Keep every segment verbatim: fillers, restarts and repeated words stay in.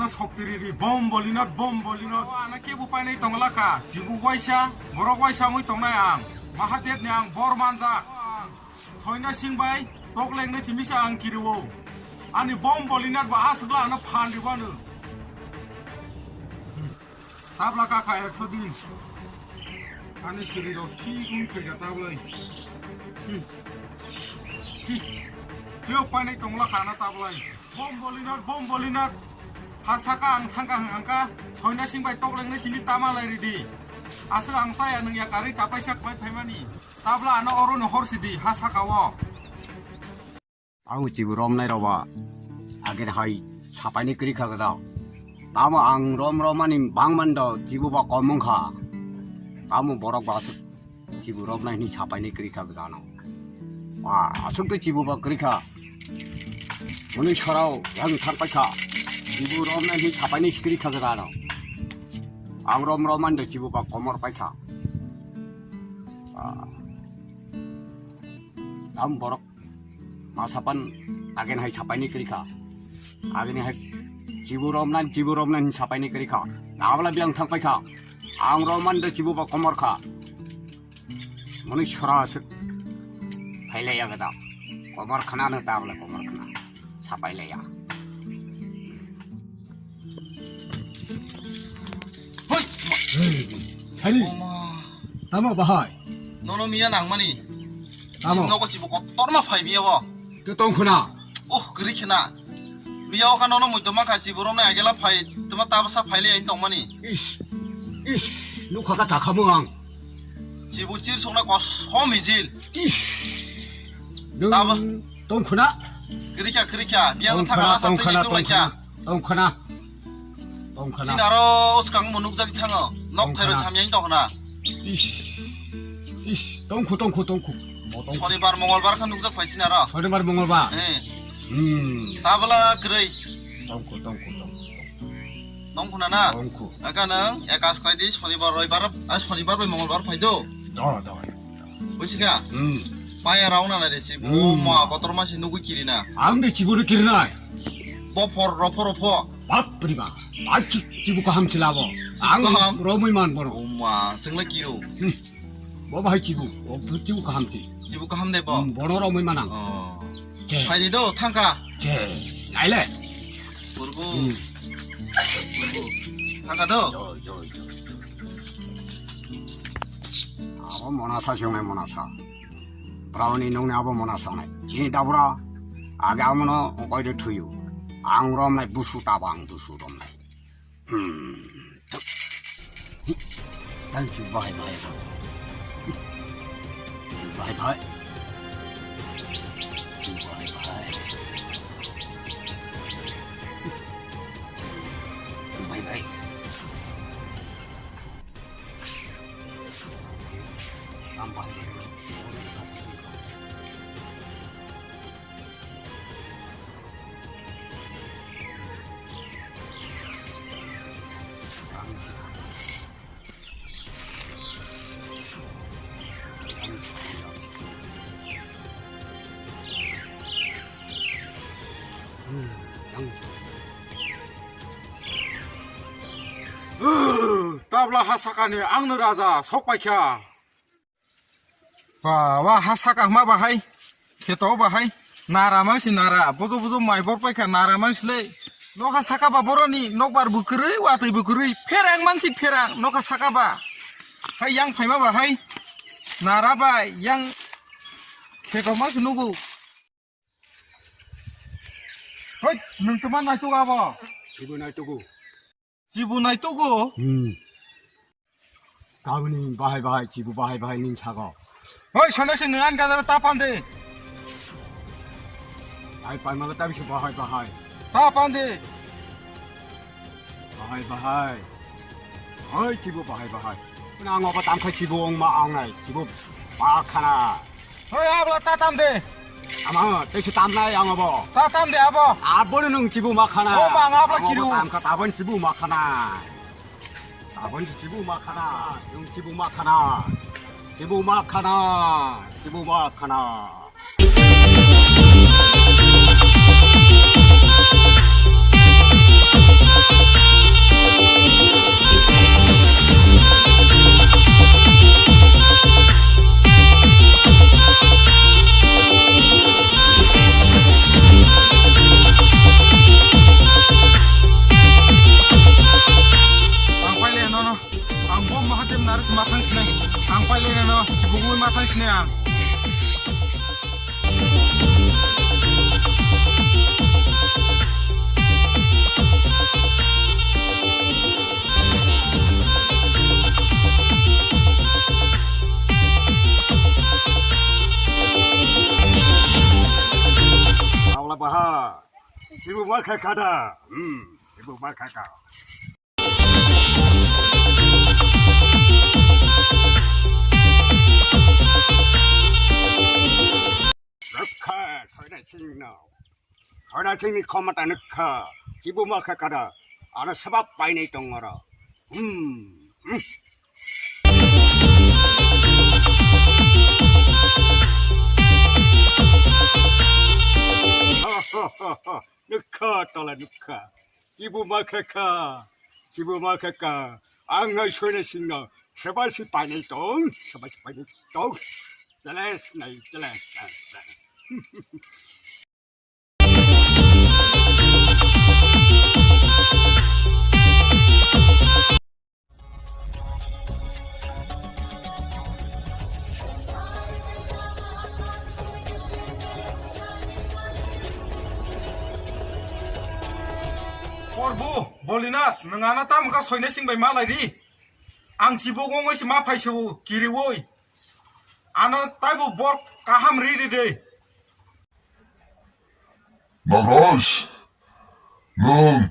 Sopiriri bom bolinot, bom bolinot. Ano kebo painai tongla kha. Chibu waisa, borok waisa wngwi tongnai ang. Mahadev ni ang bor manjak. Soina sing bai tokleng ne chimisa ang kiriwo. Ani bom bolinot ba aswkla ano phan ribano. Tabla kaka ekso din. Ani siri rok thik wng khaika tablai. Hmm. Hmm. Teo painai tongla khana tablai. Bom bolinat, bom bolinat. Ha saka ang thangka hang angka. Soina sing bai tokleng ne sini tama lai ridi. Aswk ang saya nung ya kari kapai sak bai phaimani. Tabla ano oro no hor sidi ha saka o. Ang chibu romnai rok ba agini hai sapaini kwrwi kha gwja. Tamo ang rom romani bangmani do chibu ba kom wngkha. Tamo borok ba aswk chibu romnai hwnwi sapaini kwrwi kha gwja no. Ba aswk khe chibu ba kwrwi kha. Mwnwi sorao yang thang paikha. Chibu romnai hwnwi sapaini kwrwi kha gwja no. Ang rom romani do chibu ba komor paikha. Ba. Tamo borok ma sapan agen hai sapaini kwrwi kha. Agini hai chibu romnai, chibu romnai hwnwi sapaini kwrwi kha. Nabla biang thang paikha. Ang romani do chibu ba komor kha. Mwnwi sora aswk phailaiya gwja. Komor khna no tabla komor khna. Sapailaiya. Hoi! Sari. Oma. Tamo bahai. Nono miya nangmani. Tamo. Nogo sibo kotorma phai miya bo. Twi tong khuna. Oh, kwrwi khna. Miya o kha nono muitoma kha chibu romnai agela phai tuma tabsa phaile ain tongmani. Ish. Ish. Nukha ka chakhamu ang. Chibu chir songna kosom hijil. Ish. Nwng tong khuna. Kwrwi kha, kwrwi kha. Miya no thangala thang twi tong khuna. Tong khuna. Tong khana. Chini aro swkang bo nukjagwi thango. Nok thairo samyang tong khana. Ish. Ish. Tongkhu, tongkhu, tongkhu. Mo tongkhu. Sonibar, mongolbar kha nukjak phai chini aro. Sonibar, mongolbar. Eh. Hmm. Tabla kwrwi. Tongkhu, tongkhu, tongkhu. Tongkhu na na? Tongkhu. Aka nang ekas khlai di sonibar, roibar, ah, sonibar bai mongolbar phai do. Do, do. Buisikha? Hmm. Maya rao na nai de si. Hmm. Bo ma kotor ma si nugui kiri na. Ang de chibo no kiri nai. Bo phor ro phor ro pho. Bap ri ba. Ba chi-, chibo kaham chila bo. Chibo kaham? Ang romui man bono. O ma, sengla kiro. Hmm. Bo bahai chibo. O chibo kaham chi. Chibo kaham de bo. Hmm, bono romui man ang. Oh. Che. Phai di do, thangka. Che. Naile. Purbo. Hmm. Purbo. Thangka do. Joi, joi, joi. Abo monasa songnai monasa. Browni nungni abo monasa songnai. Chini dabra. Age amono okoide thuyu. Ang romnai busu tabo ang busu romnai. Hmm. Thank you, bye bye. Bye bye. Bye bye. Bye bye. Tabla ha sakani angno raja sok paikha. Ba, wa ha saka hma bahai. Kheto bahai. Nara mangsi nara. Bojo bojo mai bor paikha nara mangsi le. Nokha saka ba boroni nokbar bukurui, watui bukurui. Pherang mangsi pherang. Nokha saka ba. Hai yang phaima bahai. Nara bai yang kheto mangsi nugu. Hoi, nwng tuma naitugo abo? Chibu naitugo. Chibu naitugo? Hmm. Tabuni bahai bahai, chibu bahai bahai ning sago. Hoi, sonai se nwng ani gadara ta pande. Ai, paimalo tabi se bahai bahai. Ta pande. Bahai bahai. Hoi, chibu bahai bahai. Nang obo tamkha chibu ongma angnai, chibu bakhana. Hoi, abla ta tam de. Ama, tei se tamnai ang obo. Ta tam de abo. Abo no nung chibu makhana. O ma, ang abla kiru. Tamkha tabon chibu makhana. Tabon chibu makhana. Nung chibu makhana. Chibu makhana. Chibu makhana. Ang. Aula baha. Ibu ma kha kha da. Hmm, ibu ma kha kha. Rwkha, thoina singno. Thoina singni khomata nukha. Ibu ma kha kha da. Ano sabab painai tongoro. Hmm. Hmm. Nukha, tola nukha. Ibu ma kha kha. Ibu ma kha kha. Ang hai soina singno. Seba si painai tong. Seba si painai tong. Jeles nai, jeles. Porbu, Bolinath, nwng ano tamo kha soinai sing bai ma lai di. Ang chibuk wngwi se ma phai se o, kiriwi. Ano taibo bor kaham ri ri de. Nagraj, nwng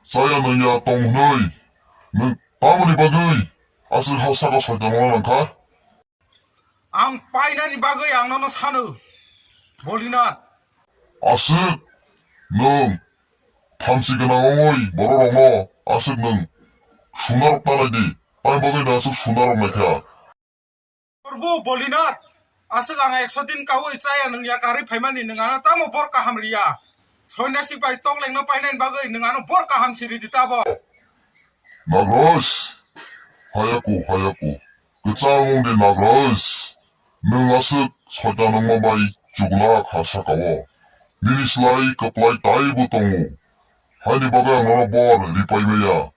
chaya nangya tong hwnwi nwng tamoni bagwi aswk ha saka soitan wngna nangkha? Ang painani bagwi ang nono sano, Bolinath. Aswk nwng thamchi gwnang wngwi bororokno aswk nwng sunarok ta nai di, tamni bagwi nwng aswk sunarok naikha? Porbu Bolinath, aswk ang ekso din kaui chaya nwng ya karwi phaimani nwng ano tamo bor kaham riya? Soinasi bai toklengno painani bagwi nwng ano bor kaham si ridi tabo. Nagraj, hayaku, hayaku. Kwchang wng di Nagraj. Nwng aswk soitan wngma bai chugulak ha saka o. Nini slai kwplai taibo tongo. Haini bagwi ang nono bor ripai maya.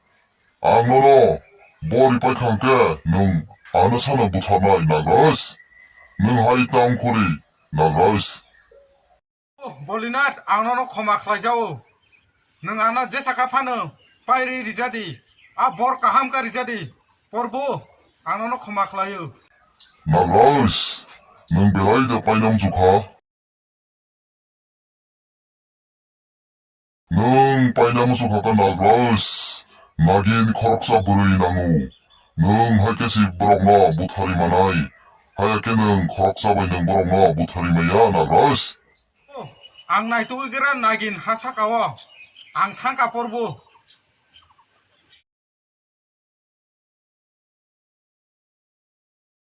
Ang nono bor ripai khang khe nwng ano sano butharnai Nagraj. Nwng hai tang khuri Nagraj. Oh, Bolinath, ang nono khoma khlai jao. Nwng ano jesa kha phano pairi rijadi. A bor kaham ka rijadi. Porbu, ang nono khoma khlaio. Nagraj, nwng belai da painam jukha. Nwng paina muchung kha khe Nagraj, nagin khoroksa bwrwi nango. Nwng hai khe si borokno buthari manai, haya khe nwng khoroksa bai nwng borokno buthari maya Nagraj. Oh, ang naitugwi gra nagin ha saka o. Ang thangka porbo.